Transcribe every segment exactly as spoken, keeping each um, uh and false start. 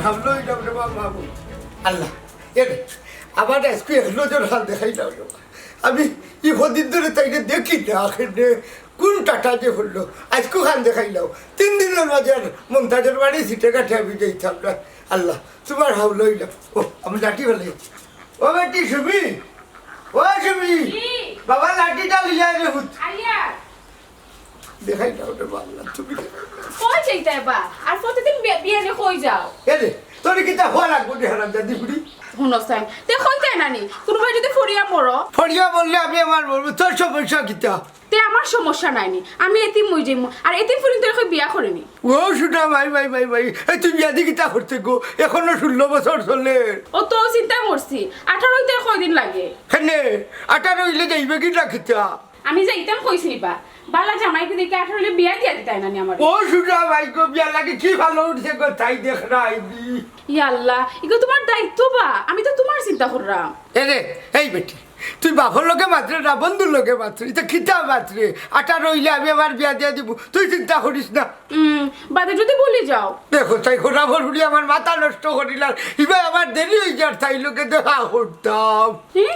হামলা অইলাম রে বাবা, বাবু। আল্লাহ, এরে, আমার আইজকু এক নজর হাল দেখাইলাম রে বাবা। আমি ই কদিন ধরে তাইরে দেখি না, কেনে কোন টাটা যে পড়লো, আইজকু হাল দেখাইলাম। তিন দিনর মাঝে আর মন্তাজর বাড়ি সিটে কাটে আমি যাইতাম না। আল্লাহ, তুমার হাওলা অইলাম। ও, আমি লাঠি ফালাই। ও বেটি সুমি, ও সুমি, কি? বাবা লাঠিটা লইয়া আয় রে হুত। আইয়া। দেখাই দাও রে বাবা, তুমি দেখাই দাও। কই যাইতায় বা? আর প্রতিদিন বি-, বিয়ানে কই যাও? এরে, তোরে কিতা হওয়া লাগবো নি হারামজাদি বুড়ি? হুনো চাইন, তে কইতায় না নি, কুনুবায় যদি ফড়িয়া মরো। ফড়িয়া মরলে আমি আমার মরবো, তোর সমস্যা কিতা? তে আমার সমস্যা নাই নি, আমি এতিম অই যাইমু, আর এতিম ফুরিন্তরে কই বিয়া করে নি। ও সুনা ভাই, ভাই, ভাই, ভাই, এ তুই বিয়া দি কিতা করতে গো? এখনো ষোলো বছর চলে। ও তো চিন্তা মরছি, আঠারো অইতে কয়দিন লাগে? কেনে? আঠারো অইলে যাইবে কি না কিতা? আমি যাইতাম কইছি নি বা, বালা জামাই দেখি আঠারো অইলে বিয়া দিয়া দিতায় না নি আমারে। ও সুনা ভাই গো, বিয়া লাগে কি ভালা উঠছে গো, তাই দেখ না আইবি। ইয়া আল্লাহ, ইগু তুমার দায়িত্ব বা, আমি তো তুমার চিন্তা কররাম। এরে, এই বেটি, তুই বাপর লগে মাতরে না, বন্ধুর লগে মাতরে, ইতা কিতা মাতরে? আঠারো অইলে আমি আমার বিয়া দিয়া দিমু, তুই চিন্তা করিস না। উম, বাদে যদি ভুলি যাও। দেখো, তাই খোরা ভরুলি আমার মাথা নষ্ট করিলার, ইবায় আমার দেরি অই যার, তাই লগে দেখা করতাম। হি?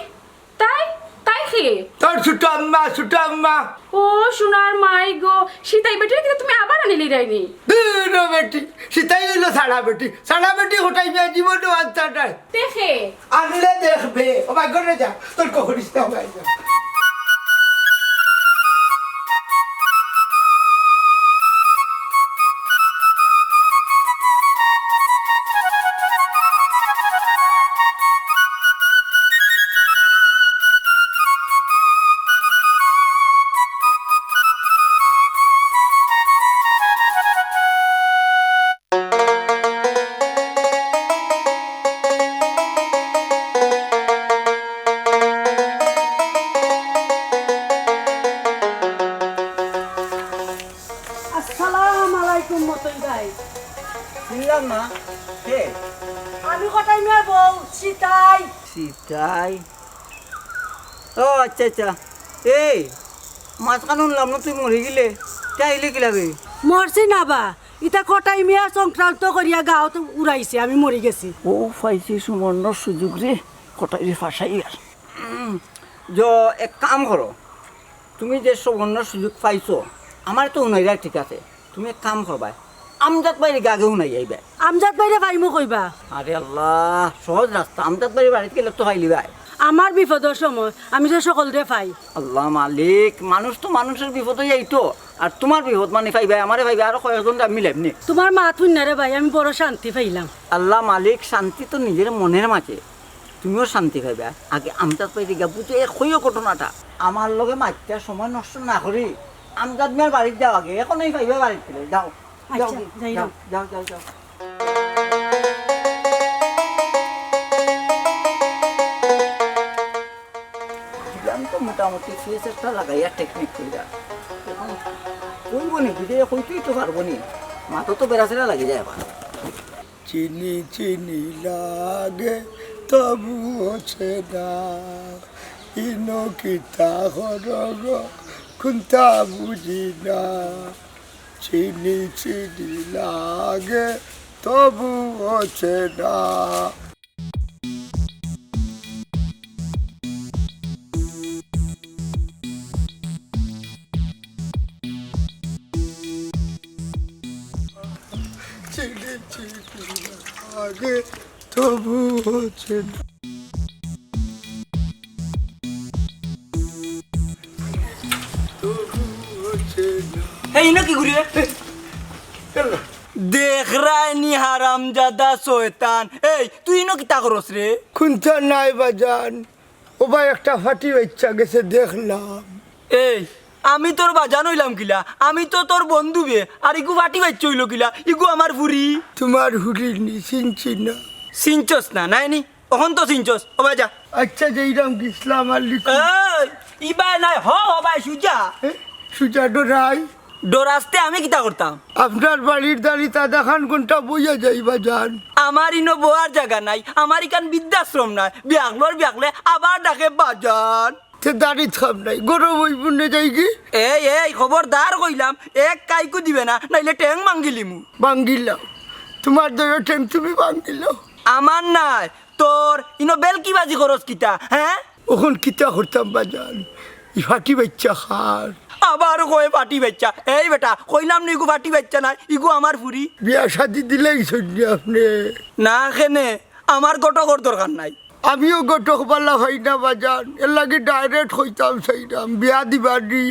তাই? তাই কে? তোর ছোট আম্মা, ছোট আম্মা। ও, সোনার মাই গো, সিতাই বেটিরে তুমি আবার আনিলিরায় নি? দূর বেটি, সিতাই অইলো ছাড়া বেটি। ছাড়া বেটি কটাই বিয়া জীবনও আনতা নাই। দেখে। আনলে দেখবে। ও ভাই, ঘরে যা, তোর কখনিস না ভাই। আসসালামু আলাইকুম মতই ভাই। চিনলাম না, কে? আমি কটাই মিয়ার বউ, সিতাই। সিতাই? ও আচ্ছা, আচ্ছা। এই, মাঝখানো হুনলাম না তুই মরি গেলে, তে আইলে কিলাবে? মরছি না বা, ইতা কটাই মিয়া সংক্রান্ত করিয়া গাঁওত উড়াইছে, আমি মরি গেছি। ও পাইছি সুবর্ণ সুযোগ রে, কটাইরে ফাঁসাইয়ার। উম, জ, এক কাম করো, তুমি যে সুবর্ণ সুযোগ পাইছো, আমারে তো হুনাইরায় ঠিক আছে, তুমি এক কাম করবায়, আমজাদ ভাইরে আগে হুনাই আইবায়। আমজাদ ভাইরে পাইমু কইবা? আরে আল্লাহ, সহজ রাস্তা, আমজাদ ভাইর বাড়িত গেলে তো পাইলিবায়। আমার বিপদর সময় আমি যে সকলরে পাই। আল্লাহ মালিক, মানুষ তো মানুষর বিপদো যাইতো, আর তুমার বিপদ মানে পাইবায়, আমারে পাইবায়, আরো কয়েকজনরে আমি মিলাইমু নে। তুমার মাত হুনিয়া রে ভাই, আমি বড় শান্তি পাইলাম। আল্লাহ মালিক, শান্তি তো নিজের মনের মাঝে। তুমিও শান্তি পাইবায়। আগে আমজাদ ভাইরে গিয়া বুঝাইয়া কইও ঘটনাটা। আমার লগে মাতিয়া সময় নষ্ট না করি আমজাদ মিয়ার বাড়িত যাও আগে। এখনই পাইবায় বাড়িত গেলে। যাও, যাও, আচ্ছা, যাও, যাইরাম। যাও, যাও, যাও। আমি তো মোটামুটি ফেস একটা লাগাইয়া টেকনিক কইরা। এখন কইবো নি, বুঝে কইতেই তো পারবো নি। মাথা তো বেড়াছেড়া লাগি যায় আবার। চিনি চিনি লাগে তবু অচেনা, ইনো কিতা করো গো কুন্তা বুঝি না। চিনি চিনি লাগে তবু অচেনা। চিনি চিনি লাগে তবু অচেনা। এই, ইনো কি করি রে? দেখরায় নি হারামজাদা শয়তান। এই, তুই ইনো কিতা করস রে? কুন্তা নাই বাজান। ও ভাই, একটা ফাটি বাইচ্চা গেছে দেখলাম। এই, আমি তোর বাজান অইলাম কিলা? আমি তো তোর বন্ধু বে। আর ইগু ফাটি বাইচ্চা অইলো কিলা? ইগু আমার ফুরি। তুমার ফুরি নি, চিনছি না। চিনছস না, নায় নি? অখন তো চিনছস, ও ভাই যা। আচ্ছা, যাইরাম গেছলাম আর লিখু। এই, ইবায় নায়, হ, হ ভাই, সুজা। এ, সুজা ডরাই? ডরাস্তে আমি কিতা করতাম? আপনার বাড়ির দাড়ি তাদা খান কোনটা বইয়া যাইবা যান? আমার ইনো বওয়ার জাগা নাই, আমার ইখান বৃদ্ধাশ্রম নায়। বিয়াকলর বিয়াকলে আবার ডাকে বাজান। তে দাড়িত খাম নাই, গরম অইবো নে যাইগি। এই, এই, খবরদার কইলাম, এক কাইকু দিবে না, নাইলে ঠেং ভাঙ্গিলিমু। ভাঙ্গিলাম। তোমার দুইও ঠেং তুমি ভাঙিলাও। আমার নায়, তোর। ইনো বেলকিবাজি করস কিতা, হে? অখন কিতা করতাম বাজান, ই ফাটি বাইচ্চা কার। আবার কয় ফাটি বাইচ্চা। এই বেটা, কইলাম না ইগু ফাটি বাইচ্চা নায়, ইগু আমার ফুরি। বিয়া শাদি দিলাইছইন নি আপনে? না কেনে, আমার ঘটকর দরকার নাই। আমিও ঘটক বালা অই না বাজান, এরলাগি direct কইতাম চাইরাম, বিয়া দিবা নি।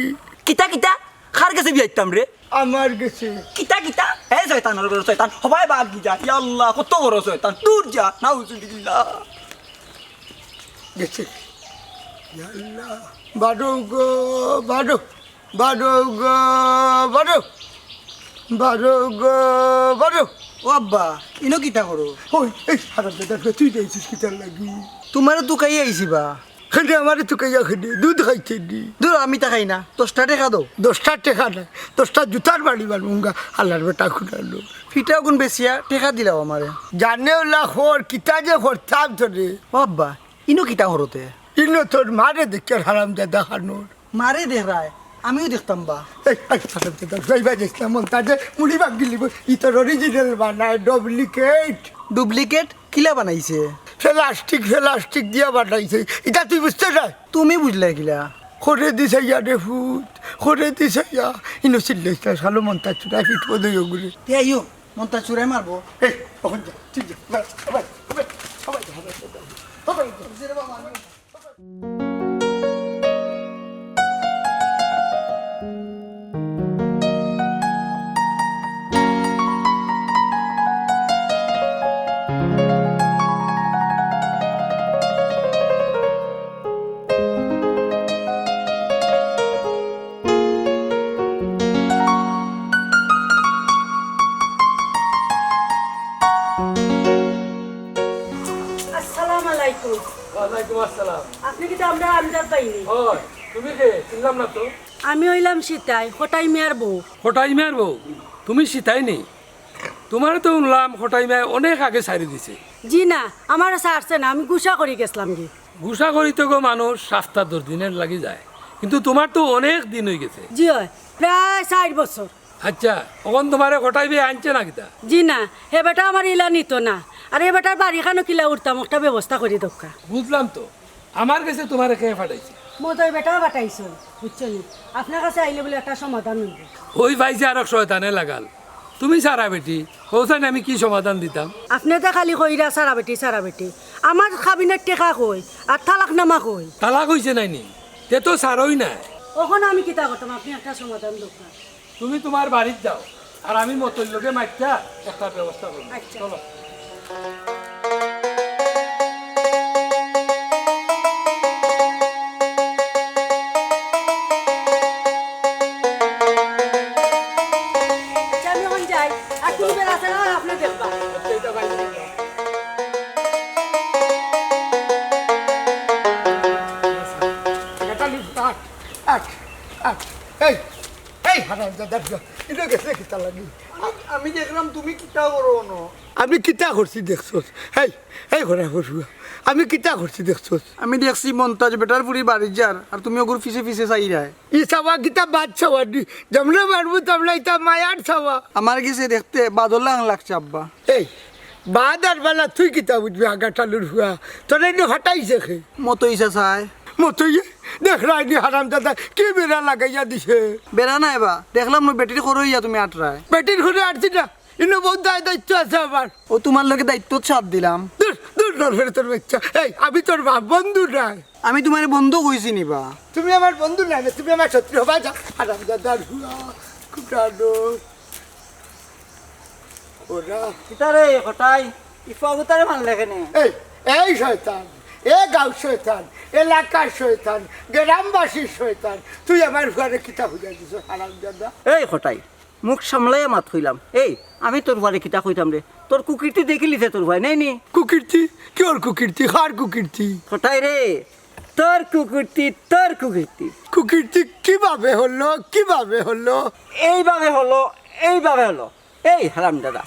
কিতা কিতা? কার গেছে বিয়া দিতাম রে? আমার গেছে। কিতা কিতা? এই শয়তানর ঘরর শয়তান, হবায় বাদ গিয়া। ইয়া আল্লাহ, কত বড় শয়তান। দূর যা, নাউজুবিল্লাহ। গেছে। ইয়া আল্লাহ, বারো গো, বারো। বারো গো, বারো। বারো গো, বারো। ও আব্বা, ইনো কিতা করো? ওই, এই হারামজাদা, তুই যাইছিস কিতার লাগি? তোমারে তুকাইয়া আইছি বা। কেনে আমারে তুকাইয়া কেনে? দুধ খাইতে নি। দূর, আমি তা খাই না। দশটা টেকা দেও। দশটা টেকা না, দশটা জুতার বাড়ি মারমুগা, হালার বেটা খুনালো। ফিটা গুন বেচিয়া টেকা দিলাও আমারে। জানে ওলা খর, কিতা যে করতাম তোরে। ও আব্বা, ইনো কিতা করতে? ইনো তোর মারে দেখে হারামজাদা খানোর। মারে দেখরায়, আমিও দেখতাম বা। এই, এই, হারামজাদা, যাইবা যাইস না, মন্তাজে মুড়ি ভাঙ্গিলিব। ই তোর original বানায়, duplicate। Duplicate? কিলা বানাইছে? Plastic, plastic দিয়া বানাইছে। ইতা তুই বুঝতে চাস? তুমি বুঝলে কিলা? করে দিছে ইয়া রে ফুত, করে দিছে ইয়া। ইনো চিল্লাইস না, শালো মন্তাজ চুরা ফিট করে দিও ঘুরে। তে আইও, মন্তাজ চুরায় মারবো। এই, অখন যা, ঠিক যা, যা, সবাই, সবাই, সবাই, সবাই, সবাই, সবাই, সবাই। আসসালামু আলাইকুম। ওয়ালাইকুম আসসালাম। আপনে কিতা আমরার আমজাদ ভাই নি? অয়, তুমি কে? চিনলাম না তো। আমি অইলাম সিতাই, কটাই মিয়ার বউ। কটাই মিয়ার বউ? তুমি সিতাই নি? তোমারে তো হুনলাম কটাই মিয়ায় অনেক আগে ছাড়ি দিছে। জি না, আমারে ছাড়ছে না, আমি গুসা করি গেছলাম গি। গুসা করি তো গো মানুষ রাস্তাত দুর্দিনের লাগি যায়, কিন্তু তোমার তো অনেক দিন অইগেছে। জি অয়, প্রায় চাইর বছর। আচ্ছা, অখন তোমারে কটাই মিয়ায় আনছে না কিতা? জি না, হে বেটা আমারে ইলা নিতো না। আর হে বেটার বাড়িখানো কিলা উঠতাম, একটা ব্যবস্থা করি দেউক্কা। বুঝলাম তো, আমার গেছে তোমারে কে পাঠাইছে? মতই বেটা পাঠাইছে, বুঝছো নি? আপনার কাছে আইলে বুলে একটা সমাধান অইবো। অউ পাইছে আরক শয়তানে লাগাল। তুমি সারা বেটি, কও চাইন আমি কি সমাধান দিতাম? আপনে তো খালি কইরা সারা বেটি, সারা বেটি। আমার কাবিনর টেকা কই, আর তালাকনামা কই? তালাক অইছে নায় নি, তে তো ছাড়ই নায়। অখন আমি কিতা করতাম, আপনে একটা সমাধান দেউক্কা। তুমি তোমার বাড়িত যাও, আর আমি মতইর লগে মাতিয়া একটা ব্যবস্থা করমু। আচ্ছা। চলো। আচ্ছা, আমি অখন যাই, আর তুমি বেলা ছাড়া আপনে দেখবা। আচ্ছা, এটা বাইরে দেখো। এটা লিফট, আট, আট, আট। এই, এই হারামজাদা, ইনো গেছে কিতা লাগি? আমি, আমি দেখলাম তুমি কিতা করো অনো। আমি কিতা করছি দেখছস? হেই, এই ঘোড়া পশুয়া, আমি কিতা করছি দেখছস? আমি দেখছি মন্তাজ বেটার ফুরি বাড়িত যার, আর তুমি অগুর পিছে পিছে চাইরায়। ই চাওয়া কিতা বাদ চাওয়া দি, যেমনে মারমু তেমনে ইতা মায়ার চাওয়া। আমার গেছে দেখতে বাদর লাখান লাগছে আব্বা। এই, বাদ আর বালা তুই কিতা বুঝবি, আগা টালুর ফুয়া? তোরে ইনো পাঠাইছে কে? মতই চাচায়। মতইয়ে? দেখরায় নি হারামজাদা, কি বেড়া লাগাইয়া দিছে। বেড়া নায় বা, দেখলাম নু বেটির খরো অইয়া তুমি আটরায়। বেটির খরো আটছি না, ইনো বউত দায় দায়িত্ব আছে আমার। ও তোমার লগে দায়িত্বত চাপ দিলাম। দূর, দূর, দূর, ফেরে তোর বাচ্চা। এই, আমি তোর বাপ, বন্ধু নায়। আমি তোমারে বন্ধু কইছি নি বা? তুমি আমার বন্ধু নায়, তুমি আমার শত্রু হবা, যাও। হারামজাদার ফুয়া, কুটানো। ওরা। কিতা রে, কটাই? ই ফুয়াগুতারে মারলে কেনে? এই, এই শয়তান, এ গাঁওর শয়তান, এলাকার শয়তান, গ্রামবাসীর শয়তান, তুই আমার ফুয়ারে কিতা বুঝাই দিছস, হারামজাদা? এই কটাই, মুখ সামলাইয়া মাত কইলাম। এই, আমি তোর ফুয়ারে কিতা কইতাম রে? তোর কুকীর্তি দেখিলিছে তোর ফুয়ায়, নায় নি? কুকীর্তি? কিওর কুকীর্তি? কার কুকীর্তি? কটাই রে, তোর কুকীর্তি, তোর কুকীর্তি। কুকীর্তি কিভাবে হলো? কিভাবে হলো? এইভাবে হলো, এইভাবে হলো। এই হারামজাদা,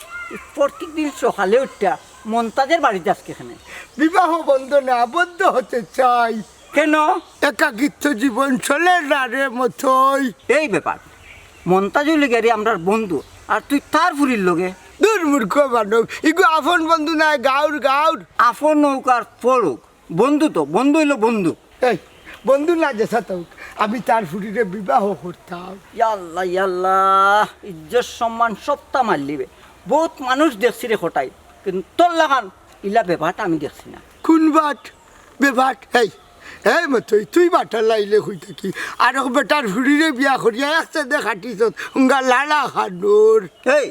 প্রত্যেক দিন সকালে উঠিয়া মন্তাজের বাড়িত যাস কেনে? বিবাহ বন্ধনে আবদ্ধ হতে চাই। কেনে? একাকিত্ব জীবন চলে না রে মতই। এই ব্যাপার, মন্তাজও লগে রে আমরার বন্ধু, আর তুই তার ফুরির লগে। দূর মূর্খ মানব, ইগু আপন বন্ধু নায়, গাউর, গাউর। আপন হউক আর পর হউক, বন্ধু তো, বন্ধু অইলো বন্ধু। এই, বন্ধু না যেছা থাউক, আমি তার ফুরিরে বিবাহ করতাম। ইয়াল্লা, ইয়াল্লা, ইজ্জত সম্মান সবতা মারিলিবে। বউত মানুষ দেখছি রে কটাই, কিন্তু তোর লাখান ইলা বেবাট আমি দেখছি না। কুন বাট? বেবাট? এই, এই মতই, তুই বাটার লাইলে কই থাকি? আরক বেটার ফুরিরে বিয়া করিয়া এক সাদে খাটিছস, উঙ্গা লাড়া খানোর। এই,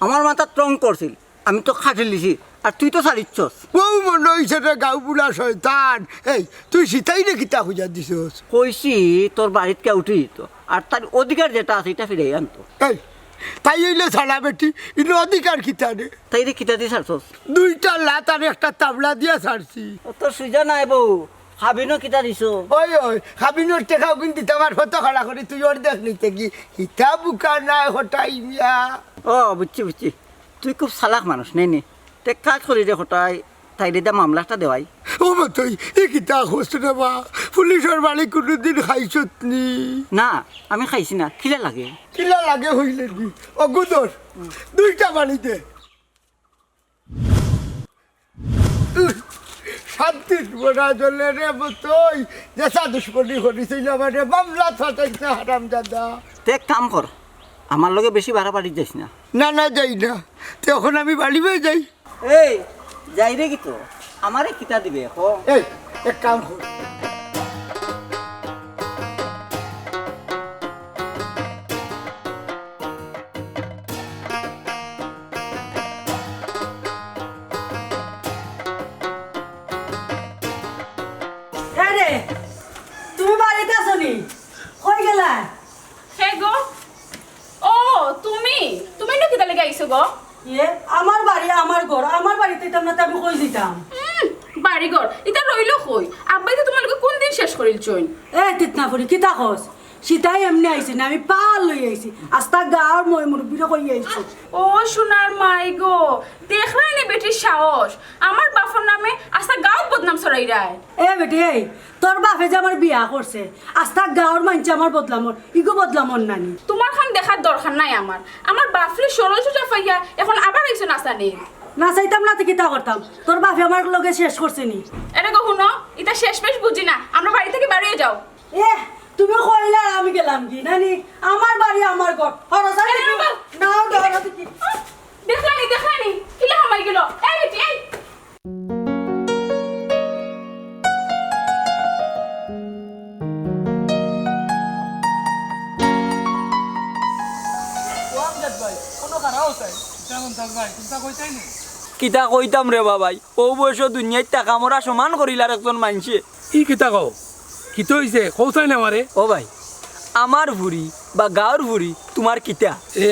আমার মাথাত রং করছিল, আমি তো খাটিলিছি, আর তুই তো ছাড়িচ্ছস। বউ মনো অইছে রে গাউ বুড়া শয়তান। এই, তুই সিতাইরে কিতা কইয়া দিছস? কইছি তোর বাড়িত কেউ উঠি দিত, আর তার অধিকার যেটা আছে, এটা ফিরাই আনতো। এই, তাই অইলে ছাড়া বেটি, ইনো অধিকার কিতা রে? তাইরে কিতা দি ছাড়ছস? দুইটা লাত আর একটা তাবড়া দিয়া ছাড়ছি। ও তোর সুজা নাই বউ, হাবিনো কিতা দিছো? ওই, ওই, হাবিনোর টেকাও কিন্তু আমার হতো খাড়া করি, তুই অর্ধেক নিতে কি? হিতা বুকা নাই হটাই মিয়া। ও, বুঝছি, বুঝছি। তুই খুব চালাক মানুষ, নেই নি? তে কাজ করি রে কটাই, তাইরে দা মামলা একটা দেওয়াই। ও মতই, ই কিতা কস রে বা? পুলিশর বাড়ি কোনোদিন খাইছত নি? না, আমি খাইছি না। কিলা লাগে? কিলা লাগে হইলে নি? ও গুদর, দুইটা বাড়ি দে। উহ, শান্তির বড়া জ্বলে রে মতই, যেসা দুশমনি করিছিল আমারে, মামলা ফাটাইছে হারামজাদা। তে এক কাম কর, আমার লগে বেশি বাড়াবাড়ি যাইস না। না, না, যাই না। তে অখন আমি বাড়ি বায় যাই। এই, যাই রে কি তো? আমারে কিতা দিবে, ক? এই, এক কাম কর। এ রে, তুমি বাড়িত আছো নি? কই গেলা? হে গো, ও, তুমি? তুমি ইনো কিতা লাগি আইছো গো? ইয়ে, আমার বাড়ি, আমার ঘর, আমার বাড়িত আইতাম না, তে আমি কই যিতাম? উম, বাড়ি ঘর, ইতা রইলো কই? আব্বায় তো তুমার লগে কুন দিন শেষ করিলছইন? এ তিতনাফুরি, কিতা কস? সিতাই এমনে আইছে না, আমি পাল লই আইছি। আস্তা গাউর ময়-মুরব্বিরে কই আইছি। ও সোনার মাই গো, দেখরায়নি বেটির সাহস, আমার বাপর নামে আস্তা গাউত বদনাম ছড়াইরায়। এ বেটি, এই, তোর বাপে যে আমার বিয়া করছে, আস্তা গাউর মাইনষে আমার বদলামর, ইগু বদলামর নানি। তুমার খান দেখার দরকার নাই আমার। আমার বাপরে সরল সুজা পাইয়া অখন আবার আইছো নাচানি। নাচাইতাম না তে কিতা করতাম? তোর বাপে আমার লগে শেষ করছে নি। এরে গো হুনো, ইতা শেষ-মেশ বুঝি না, আমরা বাড়ি থাকি বারইয়া যাও। এ, তুমি কইলা আর আমি গেলাম গি, নানি? আমার বাড়ি, আমার ঘর। হরসা এরে দেখি, বাবা। নাও ধরো দেখি। দেখলানি, দেখলানি, কিলা হামাই গেল? এই বেটি, এই। ও আমজাদ ভাই, কোনো খারাপ চাই। কিতা আমজাদ ভাই, কিতা কইতাম রে বাবাই? অউ বয়সো দুনিয়াইত থাকা-মরা সমান করিলার একজন মাইনষে। ই কিতা কও? কিতা অইছে? কও চাই না আমারে। ও ভাই, আমার ফুরি বা গাউর ফুরি তুমার কিতা? এ,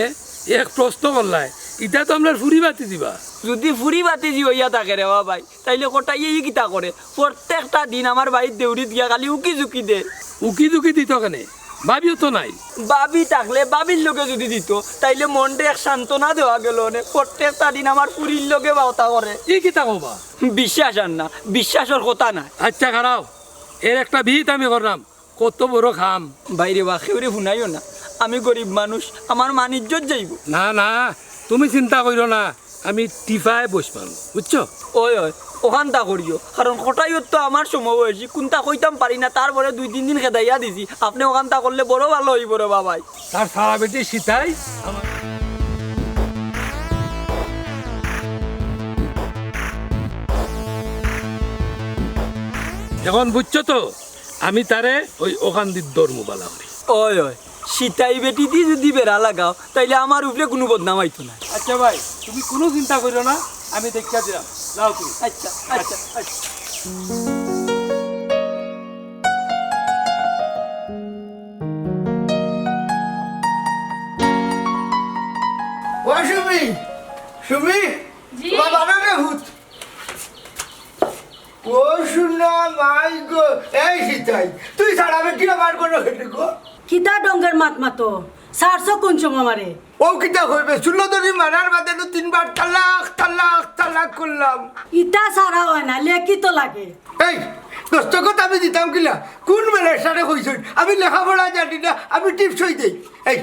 এক প্রশ্ন করলায়, ইতা তো আমরার ফুরি ভাতিজি বা। যুদি ফুরি ভাতিজি অইয়া থাকে রে বাবাই, তাইলে কটাইয়ে ই কিতা করে? প্রত্যেকটা দিন আমার বাড়িত দেউরিত গিয়া খালি উকি-ঝুকি দে। উকি-ঝুকি দিত কেনে? ভাবিও তো নাই। ভাবি থাকলে ভাবির লগে যুদি দিত, তাইলে মনরে এক সান্ত্বনা দেওয়া গেল অনে। প্রত্যেকটা দিন আমার ফুরির লগে বাতা করে। ই কিতা কও বা? বিশ্বাস আর না, বিশ্বাসর কথা নায়। আইচ্ছা, খাড়াও, এর একটা বিহিত আমি কররাম। কত বড় কাম। ভাইরে বা, কেউরে হুনাইও না, আমি গরিব মানুষ, আমার মান-ইজ্জত যাইবো। না, না, তুমি চিন্তা করিও না, আমি টিপায় বইছমু, বুঝছো? ওই, ওই, অখানতা করিও, কারণ কটাইও তো আমার সমবয়সী, কুনতা কইতাম পারি না, তারপরে দুই-তিন দিন খেদাইয়া দিছি, আপনে অখানতা করলে বড় ভালা অইবো রে বাবাই। তার সারা বেটি সিতাই আমার। অখন বুঝছো তো, আমি তারে ওই অখানদিত ধরমু বালা করি। ওই, ওই, সিতাই বেটিদি যুদি বেড়া লাগাও, তাইলে আমার উপরে কুনু বদনাম আইতো না। আইচ্ছা ভাই, তুমি কুনু চিন্তা করিও না, আমি দেখিয়া দিরাম। যাও তুমি। আইচ্ছা, আইচ্ছা, আইচ্ছা। ও সুমি, সুমি, জি। বাবা রে ভূত। ও সোনা মাই গো, এই সিতাই, তুই ছাড়া আমি কি আমার কোনো খেতে গো? কিতা ঢঙ্গের মাত মাতো? ছাড়ছো কুন সময় আমারে? ও কিতা কইবে? ষোলো ধরি মারার বাদে তো তিনবার তালাক, তালাক, তালাক করলাম। ইতা ছাড়া অয় না, লেখি তো লাগে। এই, দস্তখত আমি দিতাম কিলা? কুন বেলায় সারে কইছইন? আমি লেখাপড়া জানি না, আমি টিপসই দেই। এই,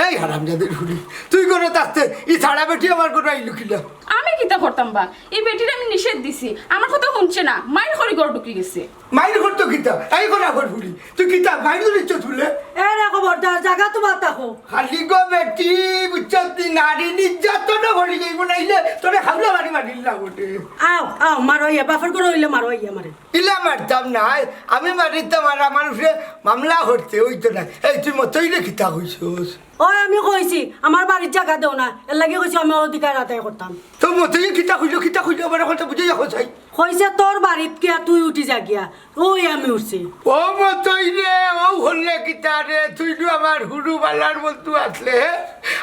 এই হারামজাদির ফুড়ি, তুই ঘরো থাকতে ই ছাড়া বেটি আমার ঘরো আইলো কিলা? আমি কিতা করতাম বা? ই বেটিরে আমি নিষেধ দিছি, আমার কথা হুনছে না, মাইর করি ঘরো ঢুকি গেছে। মাইর করতো কিতা? এই করা ঘর ফুড়ি, তুই কিতা মাইর ধরিছ তুলে? এ রে খবরদার, জাগা তো বাতা কো। খালি গো বেটি, বুঝছত নি, নারী নির্যাতনও ভরি যাইব, নাইলে তোরে হাওলা মারি মারিল না বটে। আও, আও, মারো ইয়া, বাপর ঘরো অইলে মারো ইয়া মারে। ইলা মারতাম নায়, আমি মারিতাম আর আমার উপরে মামলা করতে অইতো না। এই তুই মতইরে কিতা কইছস? ওই আমি কইছি, আমার বাড়ির জাগা দেও না, এর লাগি কইছি আমি অধিকার আদায় করতাম। তো মতইয়ে কিতা কইলো, কিতা কইলো, আমার কথা বুঝে যাবো চাই। কইছে তোর বাড়িত গিয়া তুই উঠি যা গিয়া, ওই আমি উঠছি। ও মতইরে, ও হলে কিতা রে, তুই নু আমার হুরু বালার বন্ধু আসলে, হে?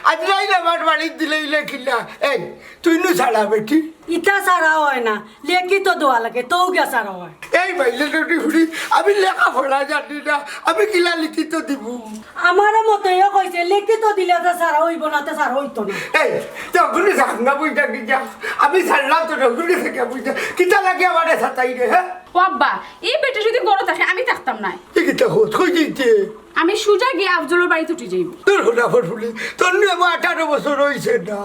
আজ নাইলে আমার বাড়িত দিলে ইলে কিলা? এই, তুই নু ছাড়া বেটি। ইতা ছাড়া হয় না, লিখিত দেওয়া লাগে, তৌ গিয়া ছাড়া হয়। এই বাইলে নদী ফুড়ি, আমি লেখাপড়া জানি না, আমি কিলা লিখিত দিমু? আমারে মতইয়ে কইছে, লিখিত দিলে তো ছাড়া অইব না, তো ছাড়া অইতো না। এই, তখনই থাক না বইটা কি যা, আমি ছাড়লাম তো তখনই থেকে বইটা, কিতা লাগে আমারে সাতাই রে, হ্যাঁ? ও আব্বা, ই বেটি যদি ঘরো থাকে, আমি থাকতাম নায়। এ কিতা হোক, কই যাইতে? আমি সুজা গিয়া আফজলর বাড়িত উঠি যাইব। তোর খোলা ফটফুলি, তোর নিয়ে আমার আঠারো বছর হইছে না।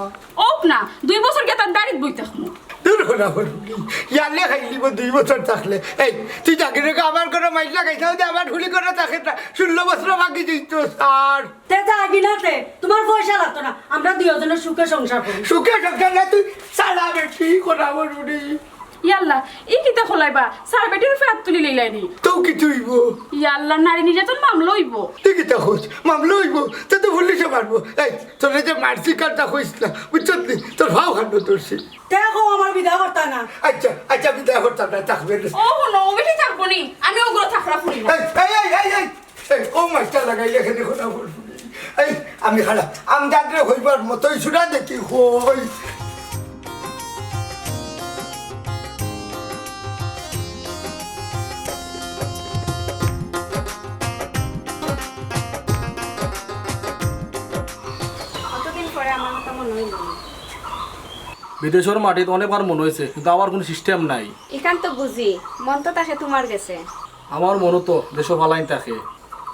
ওক না, দুই বছর গিয়া তার বাড়িত বই থাকমু। তোর খোলা ফটফুলি, ইয়ালে খাইলিব দুই বছর থাকলে। এই, তুই চাকরি রেখে আমার ঘরো মাইর লাগাইছ, ওই যে আমার ফুলি ঘরো থাকে না, ষোলো বছর বাকি দিত স্যার। তে যাবি না তে, তোমার পয়সা লাগতো না, আমরা দুইজনের সুখে সংসার করি। সুখে সংসার না, তুই সারা বেটি খোলা ফটফুলি। ইয়াল্লা, ই কিতা খোলাইবা? সারা বেটির উপরে হাত তুলি লইলাই নি। তো কি তুইব? ইয়াল্লা, নারী নির্যাতন মামলা অইব। ই কিতা খোঁজ? মামলা অইব? তে তো পুলিশে মারবো। এই, তোরে যে মারছি কারটা কইস না, বুঝছত নি? তোর ভাও খান্ড তোর সে। দেখো, আমার বিদায় করতা না। আচ্ছা, আচ্ছা, বিদায় করতাম না, থাকবে না। ও, হুনো, ও বেটি থাকবো নি। আমি ওগুলো থাকরা ফুরি না। এই, এই, এই, এই, এই, এই, ও মাস্টার লাগাই এখানে খোলা ফটফুলি। এই, আমি খারাপ। আমজাদরে হইবার মতোই সুরা দেখি, হই। কতদিন পরে আমার কথা মনে হইল। বিদেশর মাটিত অনেকবার মনে হয়েছে, কিন্তু আমার কোনো সিস্টেম নাই। ইখান তো বুঝি, মন তো থাকে তোমার গেছে। আমার মনও তো দেশো ফালাইন থাকে।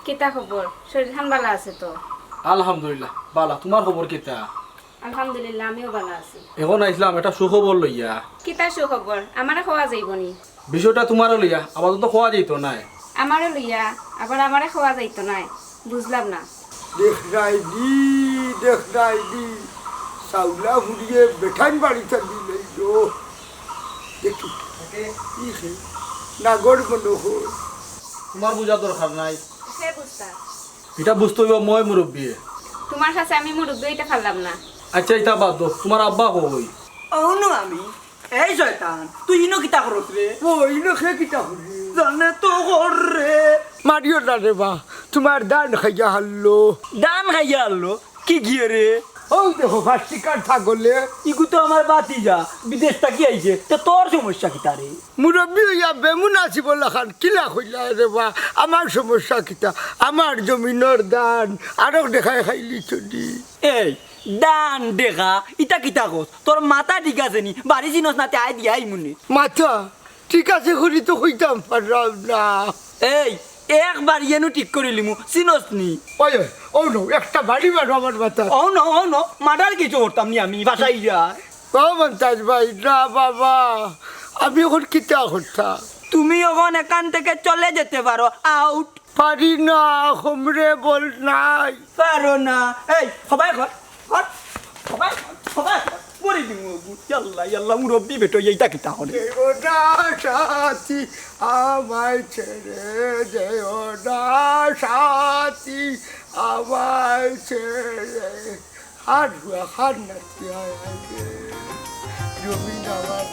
কিতা খবর? শরীর খান বালা আছে তো? আলহামদুলিল্লাহ, বালা। তোমার খবর কিতা? আলহামদুলিল্লাহ, আমিও বালা আছি। এখন আইসলাম একটা সুখবর লইয়া। কিতা সুখবর? আমারে কওয়া যাইব নি? বিষয়টা তোমারে লইয়া আপাতত কওয়া যাইত নায়। আমারে লইয়া আবার আমারে কওয়া যাইত নায়, বুঝলাম না। দেখ রাইনি, দেখ রাইনি, চাউলা ফুরিয়ে বেঠাইন বাড়িতে দিলে গো। দেখি, ই হে, নাগর মনে হয়। তোমার বুঝা দরকার নাই। হে বুঝতা। এটা বুঝতে হইব মই মুরব্বিয়ে। তোমার কাছে আমি মুরব্বি হইতে পারলাম না। আচ্ছা, এটা বাদ দাও, তোমার আব্বা কই? অনো আমি। এই শয়তান, তুই ইনো কিতা করস রে? ও, ইনো খে কিতা করস? জানে তো কর রে। মারিও না রে বা, তোমার ধান খাইয়া হারলো। ধান খাইয়া হারলো? কি গিয়ে রে? ও দেখো, ফার্স্টিকার ছাগলে। ইগু তো আমার বাতিজা, বিদেশ থাকি আইছে, তো তোর সমস্যা কিতা রে? মুরব্বি হইয়া বেমুনাসিব লাখান কিলা কইলা রে বা, আমার সমস্যা কিতা? আমার জমিনর ধান আরক দেখায় খাইলি চলি। এই, ধান দেখা, ইতা কিতা কস? তোর মাথা ঠিক আছে নি? বাড়ি চিনস না, তে আয় দিয়া আইমুনে। মাথা ঠিক আছে করি তো কইতাম পারলাম না। এই, একবার ইয়েনু ঠিক করিলিমু, চিনস নি? ওই, ওই, ও নো, একটা বাড়ি মারো আমার মাথা। ও নো, ও নো, মার্ডার কিছু করতাম নি আমি, বাসাইয়া। ও মন্তাজ ভাই, না বাবা, আমি এখন কিতা করতাম? তুমি এখন এখান থেকে চলে যেতে পারো, আউট। পারি না, হোমরে বল নাই। পারো না। এই, সবাই কর, কর, সবাই কর, সবাই কর। মরি দিমু, ইয়াল্লা, ইয়াল্লা, মুরব্বি বেটো, এইটা কিতা করে? যেও না সাথী আমায় ছেড়ে, যেও না সাথী আমায় ছেড়ে। হার হুয়া, হার নাতি, হায় হায় রে। জমিন আমার।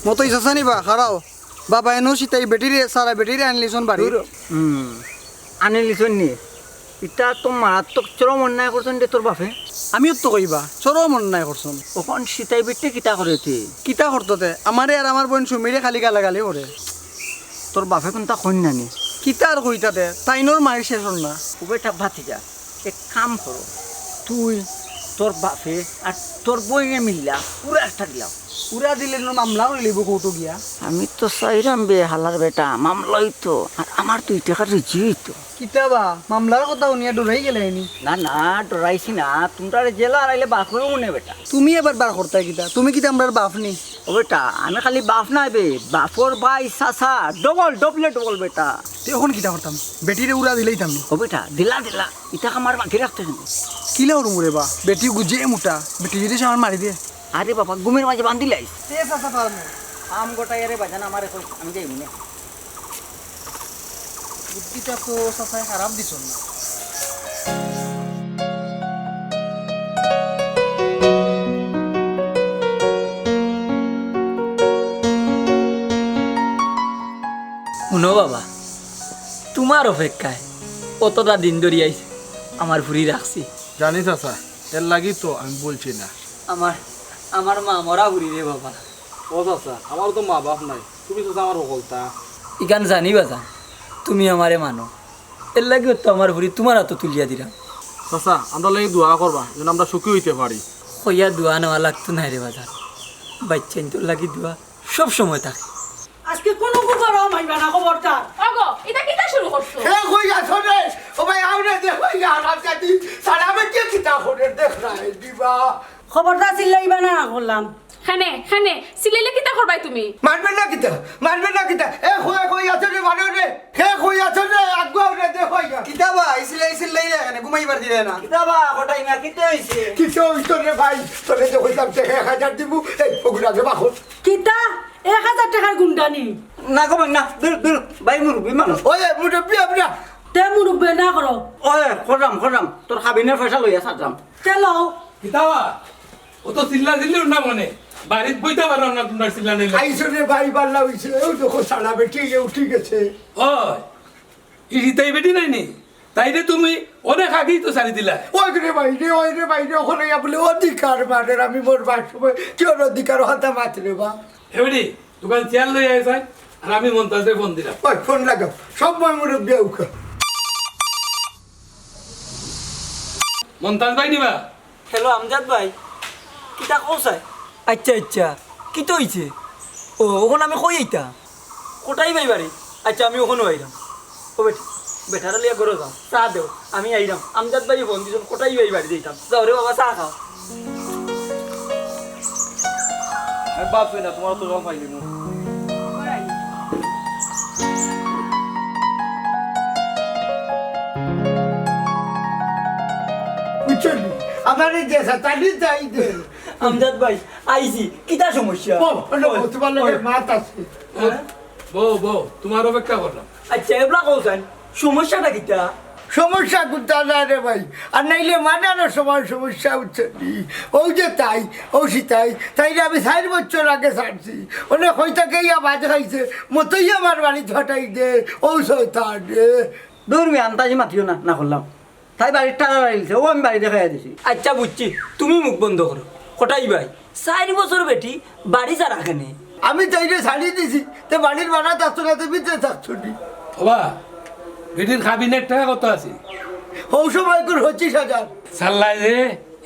মতই চাচা নি বা, খাড়াও। বাবা, এনো সিতাই বেটিরে, সারা বেটিরে আনলিছন বাড়ি। দূর। হুম। আনলিছন নি? ইতা তো মারাত্মক চরম অন্যায় করছন দে তোর বাপে। আমিও তো কইবা, চরম অন্যায় করছন। অখন সিতাই বেটিয়ে কিতা করে তে? কিতা করতো তে? আমারে আর আমার বইন সুমিরে খালি গালাগালি করে। তোর বাপে কুনতা কইন না নি? কিতা আর কইতা দে, তাইনর মাইর শেষ অর না। ও বেটা ভাতিজা, এক কাম করো, তুই, তোর বাফে আর তোর বইনে মিল্লা উড়া একটা দিলাও। উড়া দিলে নু মামলা করি লইব কোর্টো গিয়া। আমি তো চাইরাম বে হালার বেটা, মামলা অইতো, আর আমার দুই টেকা রুজি অইতো। কিতা বা, মামলার কথা হুনিয়া ডরাই গেলায়নি? না, না, ডরাইছি না, তুমরারে জেলা আড়াইলে বাফেও মনে বেটা। তুমি এবার বার করতায় কিতা? তুমি কিতা আমরার বাফ নি? ও বেটা, আমি খালি বাফ নায় বে, বাফর ভাই, চাচা, ডবল, ডবলে ডবল বেটা। তে অখন কিতা করতাম? বেটিরে উড়া দিলাইতাম নি? ও বেটা, দিলা, দিলা, ইতা আমার বাকি রাখতে হবে। কিলা উড়মু রে বা, বেটি গুজে মোটা, বেটি যদি সে আমার মারি দে। আরে বাবা, ঘুমের মাঝে বান্ধিলাইস। তে চাচা পারমু। আম গোটা এরে বাজান আমারে কই, আমি যাইমু নে। বুদ্ধিটা তো চাচায় খারাপ দিছইন না। হুনো বাবা, তুমার অপেক্ষায় অতটা দিন ধরি আইছি, আমার ফুরি রাখছি। জানি চাচা, এর লাগি তো আমি বলছি না। আমার, আমার মা মরা ফুরি রে বাবা। ও চাচা, আমারও তো মা বাফ নাই, তুমি চাচা আমার হকলতা। ইখান জানি বাজান, তুমি আমারে মানো, এর লাগি তো আমার ফুরি তুমার আতো তুলিয়া দিরাম। চাচা, আমরার লাগি দোয়া করবা, যেন আমরা সুখী অইতে পারি। কইয়া দোয়া নেওয়া লাগতো নায় রে বাজান, বাইচ্চাইন্তর লাগি দোয়া সব সময় থাকে। আজকে কুনু কুকরম আইবা না, খবরদার। ওগো, ইতা কিতা শুরু করছো? হে কই আছো রে? ও ভাই, আও রে, দেখো, ইয়া হারামজাদি, সারা বেটিয়ে কিতা করে, দেখ না, এই দিবা। খবরদার চিল্লাইবা না, না করলাম। খানে, খানে, চিল্লাইলে কিতা করবায় তুমি? মারবে না কিতা? মারবে না কিতা? এ কই, কই আছো রে, মারো রে। হে কই আছো রে, আগুয়াও রে, দেখো, ইয়া। কিতা বা, ইসিলে, ইসিলে, ইয়া, এখানে ঘুমাইবার দিলে না। কিতা বা, কটাই না, কিতা অইছে? কিতা অইতো রে ভাই, তোরে যে কইতাম, তে এক হাজার দিমু, এই ফগুরা যে বাহন। কিতা? এক হাজার টেকার গুন্ডা নি? না গো ভাই, না, দূর, দূর, ভাই মুরব্বি মানুষ। ওই মুরব্বি আমরা। তে মুরব্বি না করো। ওই, করলাম, করলাম, তোর কাবিনর পয়সা লইয়া ছাড়লাম। তে লও। কিতা বা? অত চিল্লা চিল্লি উঠনা মানে? বাড়িত বইতা পারো না তোমরা চিল্লা নিলে? আইসো রে ভাই, বাল্লা অইছে, এও দেখো সারা বেটি, এ উঠি গেছে। ওই, ই হিতাই বেটি নায় নি? তাইরে তুমি অনেক আগেই তো ছাড়ি দিলা। ওই রে ভাই রে, ওই রে ভাই রে, ওখানে ইয়া বলে অধিকার মারের, আমি মরবার সময় কেউর অধিকার হতা মাত রে বা। এ বেটি, দোকান চেয়ার লই আয় চাই, আর আমি মন্তাজরে ফোন দিলাম। ওই ফোন লাগাও, সব মই মুরব্বি উকা। মন্তাজ ভাই নিবা? হ্যালো আমজাদ ভাই, কিতা কও চাই? আচ্ছা, আচ্ছা, কিতা অইছে? ও, অখন আমি কই আইতা? কটাই ভাই বাড়ি? আচ্ছা, আমি অখনউ আইরাম। ও বেটি, বেটারে লইয়া ঘরো যাও, চা দেও, আমি আইরাম। আমজাদ ভাই ফোন দিছইন, কটাই ভাই বাড়ি যাইতাম। যাও রে বাবা, চা খাও। আমি বাপ চাই না, তোমার তো জল পাইলি না। বুঝছো নি? আমার এই যে সাতানি চাই দে। আমজাদ ভাই, আইছি, কিতা সমস্যা? বল, বল, বল। তোমার লগে মাত আছে। হ্যাঁ? বউ, বউ, তোমার অপেক্ষা করলাম। আচ্ছা, এবলা কও চাই, সমস্যাটা কিতা? সমস্যা কুন্তা না রে ভাই, আর নাইলে মার্ডারর সময় সমস্যা অইছে নি। অউ যে তাই, অউ সিতাই, তাইরে আমি চাইর বছর আগে ছাড়ছি। অনে কই থাকি ইয়া বাজ খাইছে, মতই আমার বাড়িত ফাটাই দে, অউ শয়তান রে। দূর মিয়া, আন্তাজি মাতিও না, না করলাম। তাই বাড়ির টাকা বাড়ি দিছে, অউ আমি বাড়ি দেখাইয়া দিছি। আচ্ছা বুঝছি, তুমি মুখ বন্ধ করো। কটাই ভাই, চাইর বছর বেটি বাড়ি ছাড়া কেনে? আমি তাইরে ছাড়ি দিছি, তে বাড়ির ভাড়া থাকতো না, তে ভিতরে থাকতো নি। ওবা, বেটির কাবিনর টেকা কত আছে? অউ সময় করি পঁচিশ হাজার। চাল্লায় রে,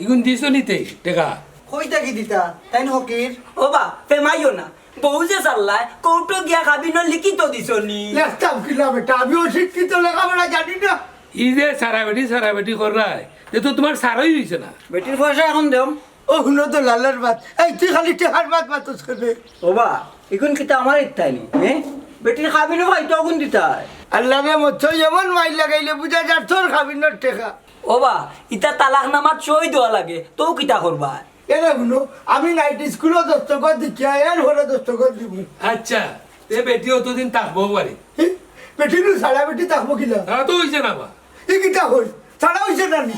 ইগুন দিছো নি তে টেকা? কই থাকি দিতা? তাইন ফকির। ওবা, ফেমাইও না। বউ যে চাল্লায়, কোর্টো গিয়া কাবিনর লিখিত দিছো নি? লেখতাম কিলা বেটা, আমি অশিক্ষিত, লেখাপড়া জানি না। ই যে সারা বেটি, সারা বেটি কররায়, তে তো তোমার সারই অইছে না। বেটির পয়সা অখন দেও। ও হুনো তো লালার মাত, এই তুই খালি টেকার মাত মাতস কেনে? ওবা, ইগুন কিতা আমার ইত্তাই নি, হ্যাঁ? বেটির কাবিনও পাইতো অগুন দিতায়। আল্লাহ রে, মত এমন মাইর লাগাইলে বুঝা যার তোর কাবিনর টেকা। ওবা, ইতা তালাকনামাত সই দেওয়া লাগে, তেউ কিতা করবা? এরে হুনো, আমি নাইট স্কুলো দস্তখত দিকিয়া, এর পরে দস্তখত দিমু। আচ্ছা, তে বেটি অতদিন থাকবো বাড়ি? হি? বেটি নু সারা বেটি থাকবো কিলা? তা তো অইছে না বা। ই কিতা কই? ছাড়া অইছে না নি?